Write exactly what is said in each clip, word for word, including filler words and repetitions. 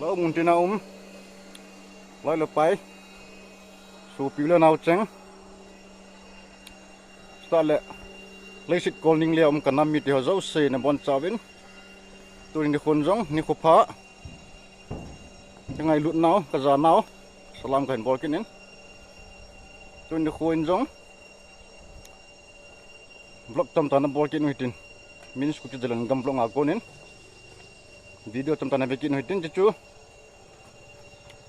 Lo mun tina um. Lai lo pai. Sopi le naocheng. Sta le. Leiset kolning le um ka nam mite ho jouse nabonchauvin. Tuni nikhon jong nikho pha. Ka ngailut nau, ka ja nau. Salam kahin bol kit in. Tuni nikhon jong. Vlog tamtah nabol kit u hitin. Minsku Kijalan gam vlog a konin. Video tamtah nabe kit u hitin, chuchu.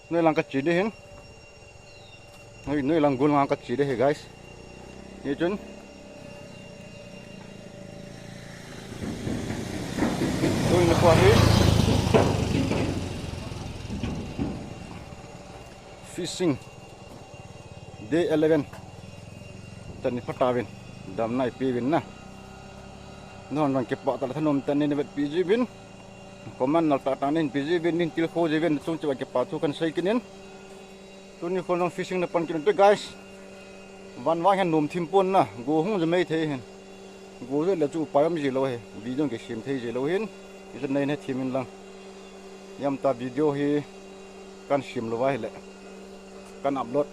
Noi lang kache ding ahin. Noi, noi lang gun lang kache ding ahi, guys. Hichun. Tuni nikho hi. Fishing. Day eleven. Tani phatauvin. Damna ipeuvin na. Nahon jong kipah tah le thanom tah in navetpi jiuvin. Comment nal tah tah in nahin pe jiuvin, nahin tilkhou jiuvin, nachung cheh uva kipa thu kahin sei kit in. Tuni khon jong fishing napan kit ute guys. Van vang hin nom thim pon na, go hung jumei thei hin. Go jeh le chu upai um ji lou hi, video kisem thei ji lou hin. Isu nei ne thim in lang. Iam ta video hi kahin sem lou va ahile. Kahin upload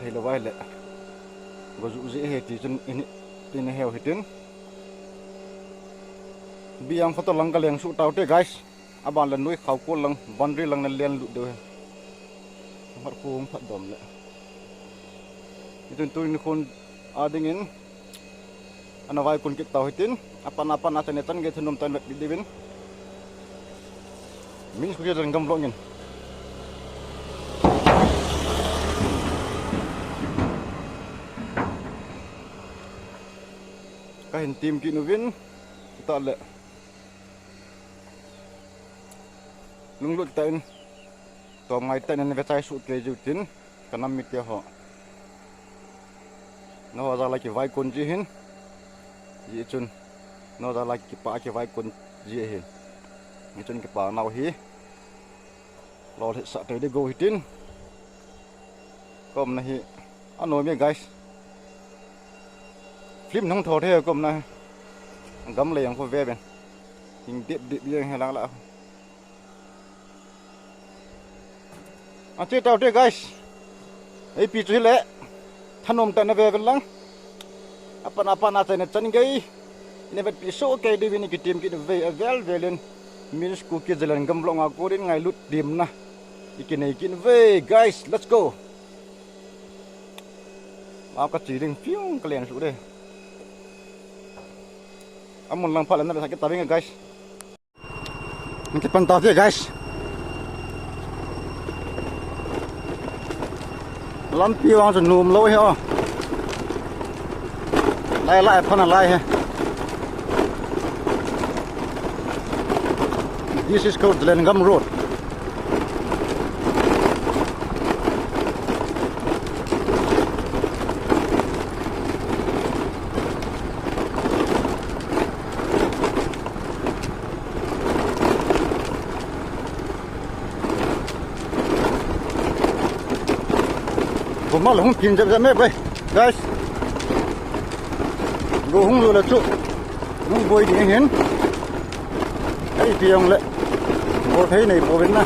thei lou va ahile. Go ju ji ahi ti chun ini, ina heu hitin. Biang photo lang kaleng suh taute guys. Aban le noi khao kol lang, boundary lang nalen lut diu ahi. Phat khu hung phat dom le. Itun tuni khon a dingin. Ana vaikon kit tau hitin. Apan apan a chane chan gei thanom tah in vetpi diuvin. Minsku Kijalan gam vlog in. Kahin tim kit uvin. Tah le. Lunglut tah in, tom ngai tah in nave chai suh kei jiu tin, ka nam mite ho. Nangho jal a kivaikon ji hin, ji chun, nangho jal a kipa kivaikon ji hin, ji chun kipa nau hi, lolhit sah tei ding go hitin, ka umna hi, anom e guys. Film nahung tho thei kom na. Gam le jong khu ve ven. Hing dip dip jeng hi lang la. Ache tau te guys. Ipi chu hile. Thanom tah in nave ven lang. Apan apan a chai na chan gei. Ina vetpi soh kei diuvin i kitim kit uve avel vel in. Minsku Kijalan gam vlog a konin ngailut dimna i kinei kit uve guys. Let's go. Mau ka chi ding fiung ka len su de. Amun lang pha len na sa ke ta ving guys. Nang kipan ta ke guys. Lampi vang chu nom lou hi o. Lai lai pha na lai hi. This is called Zalengam Road. Boma la hung pin jep jep me bai. Guys. Go hung lou la chu. Hung boi ding hin. Ei, ti jong le. Bol thei nei pouvin na.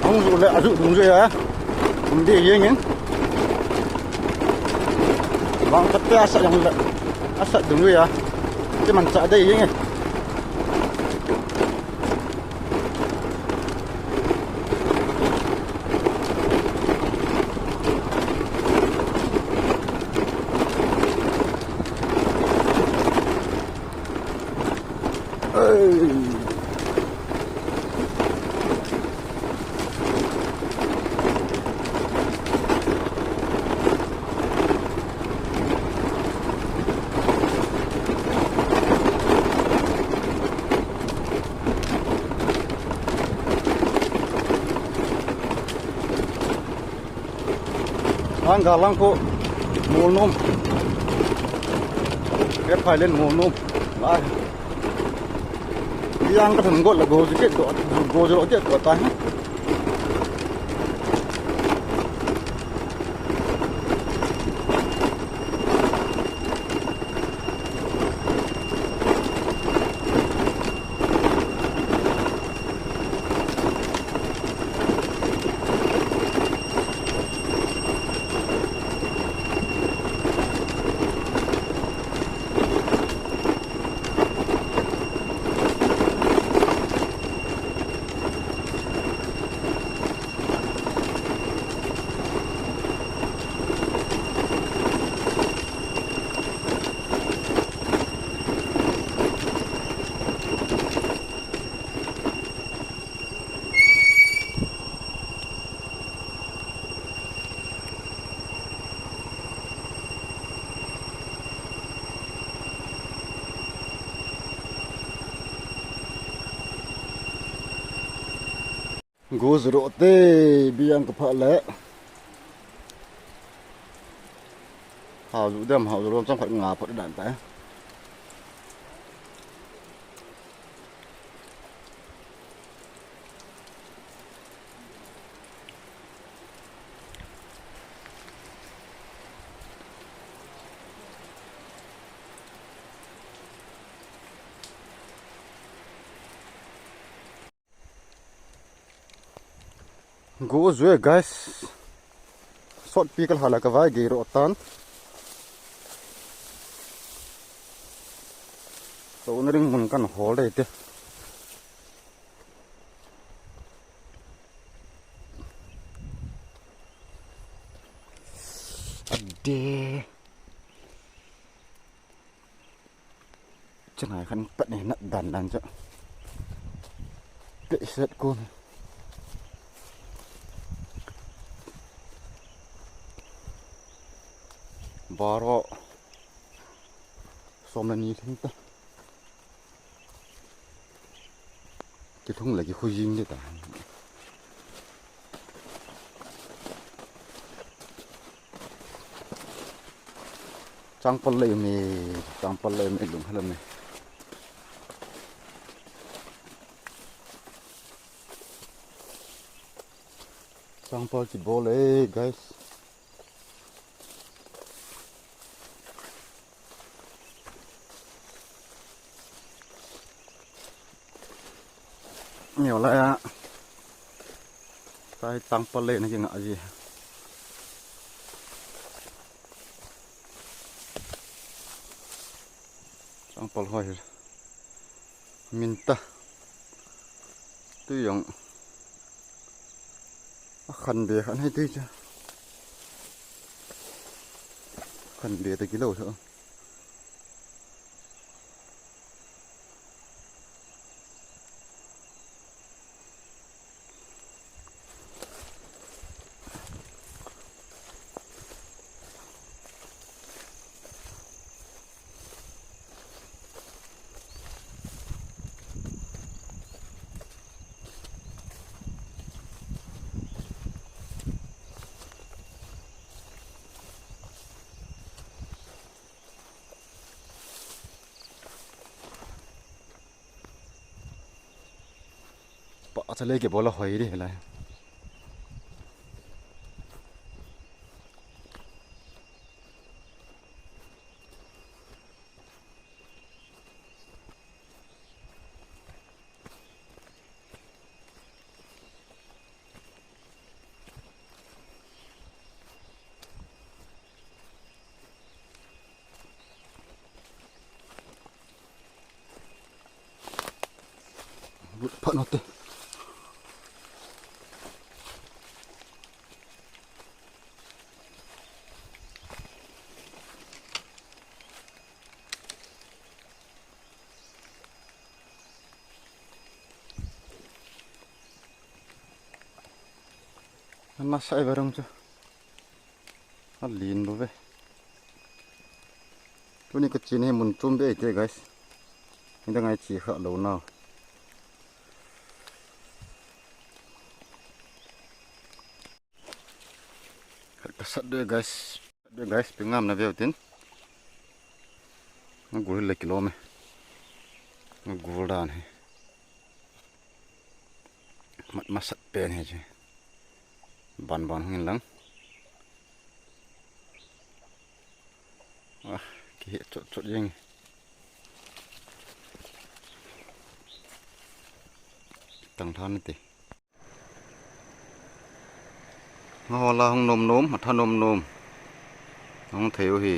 Hung ju le, aju dung ju a. Hung di jeng in. Vang khat te asa jong le. Asa dung ju a. Ti man cha dei jeng in. Ang galang ko mol nom. Ke phai len mol nom. Lai. Yang ka thum go la go ji ke do, go ji lo ke do ta. Go zuro te, biang ka pha le. Hao zu dem, hao zu lom chang khat nga phot dan ta. Go zue, guys. Sot pi kal hala ka vai gei ro tan. So na ring mun kan hol dei te. Ade. Chana khan pat ne nat dan dan chu. Pe set ko. Baro. Som na ni thing ta. Kilhung le kikhu jing le ta. Changpal le me, changpal le me lung hala me. Changpal kibol e, guys. Neo la ya. Tai changpal le na kinga ji. Changpal hoi. Min ta. Tu jong. A khan be khan hai tui cha. Khan be ta kilo tho. Pa, acha le ke bola hoi ri lai. Lut phat note. Ana sai barang chu. Alin bo ve. Tuni ka chin hi mun chom be te, guys. Ni dang ai chi kha lo nau. Ka sat de, guys. Sat de, guys, pi ngam na veu tin. Nga gul le kilo me. Nga gul dan he. Mat masat pen he che. Ban ban hung in lang. Ah, ki he chot chot jeng. Tang than ti. Nga hola hung nom nom, atha nom nom. Hung thei u hi.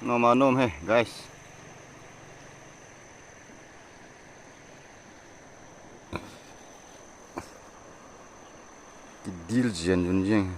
Nom a nom he, guys. Kidil jian jun jeng.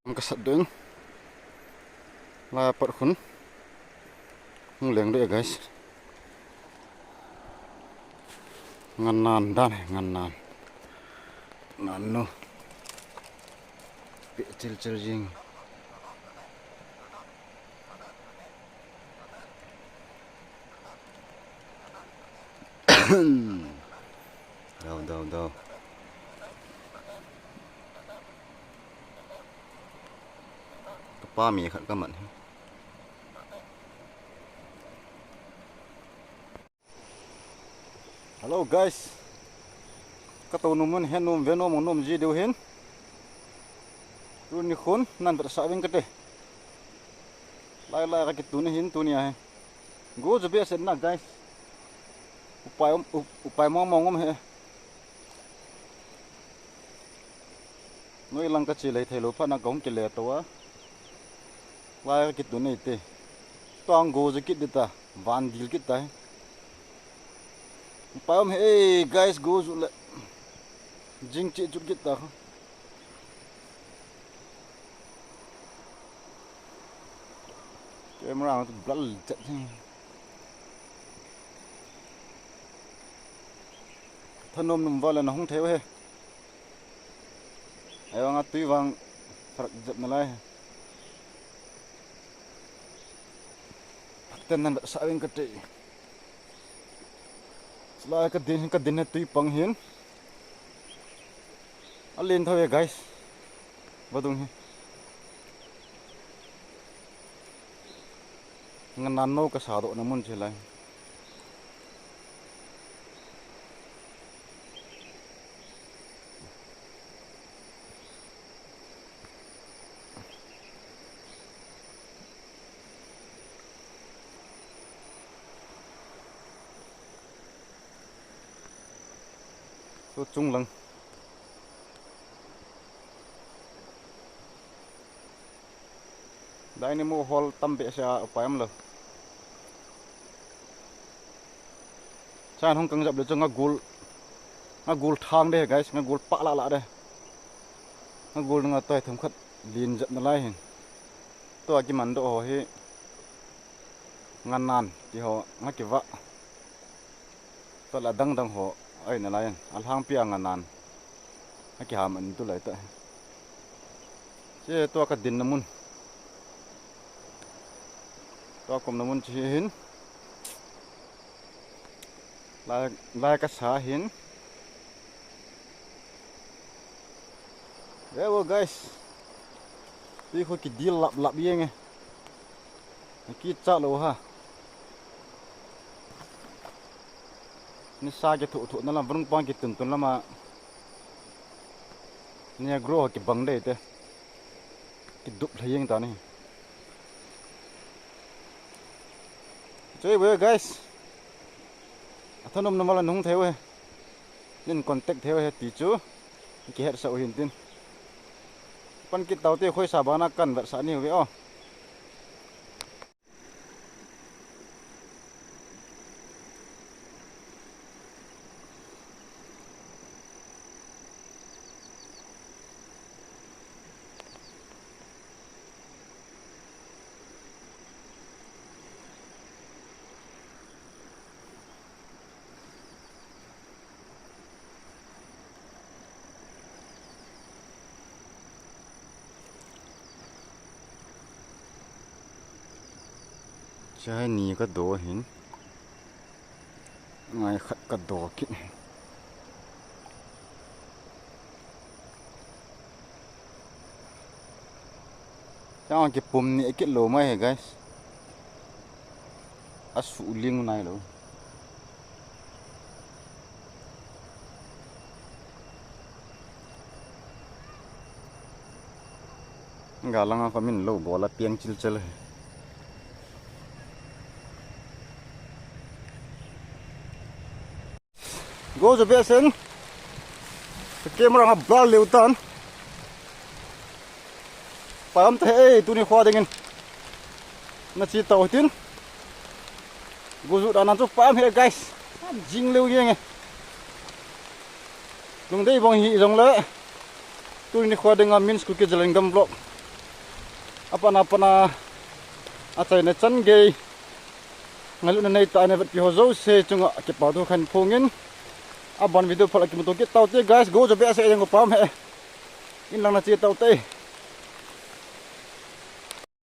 Ang kasat ding. La pat khun. Hung leng ding, guys. Ngan nan dan, ngan nan. Nan no. Pe chil chil jing. Dau, dau, dau. Kapa mi khat kaman hi. Hello guys. Katou nom un, he nom, ve nom, nom ji diu hin. Tuni khun, nan vetsah ving kate. Lai lai kakitun hin tunia hi. Go chu behseh na, guys. Upai um, up-, upai mong mong um he. Noi lang kache lei thei lou phat na kahung kile tou a. Lai kakitun nei te. Tong go chu kit ding ta, van dil kit ta hi. Upai um he, guys, go chu le. Jing che chu kit ta. Camera tu blur chat hi. Thanom nom val na hung thei u he. Ai vang a tui vang pharak jep na lai. Phakten nan sa veng kate. Lai kadin, kadin na tui pang hin. Alen thou e, guys. Vadung hi. Ngan nan no kasa doh na mun che lai. Chu chung lang. Dynamo hall tam behseh a upai um lou. Chan hung kang jap le chu ngagul, ngagul thang de, guys, ngagul pah lah lah de. Ngagul nga toi thum khat lin jep na lai hin. Tua kiman doh ho hi. Ngan nan ti ho, nga kiva. Tua la dang dang ho, ai na lai hin. Alhangpi a ngan nan. Aki ham an tu lai ta. Che tua kadin na mun. Tua kom na mun che hin. Lai, lai kasa hin. There we go, guys. Tui khu kidil lap lap jeng e. Kicha lou ha. Nisa kithu thu na lam, vung pang kitun tun lama. Negro kibang dei te. Kidup lha jeng ta ni. Che we, guys. Athanom na mala nung thei we. Nin contact thei we ti chu. Kihetsah u hin tin. Pan kit tau te, khoisa bana kan vetsah ni ve o. Chai ni ka do hin. Ngai khat ka do kit. Chang kipum ni kit lou mai he, guys. Asuh ling nai lou. Galang a kho min lou bol a piang chil chil. Go jo be sen. Camera nga blur leu tan. Pam te ei, tuni kho dingin. Na chi tau tin. Go ju dan chu pam he, guys. Jing leu jeng e. Lungdei bang hi jong le. Tuni kho dinga Min's Kuki Zalengam vlog. Apatna patna achaina chan gei, ngailutna neitah a eina vetpi ho jouse chunga kipa thu kahin phongin, aban video phal a kimuto kit taute guys. Go jo behseh jeng, go pam he. In lang na che taute.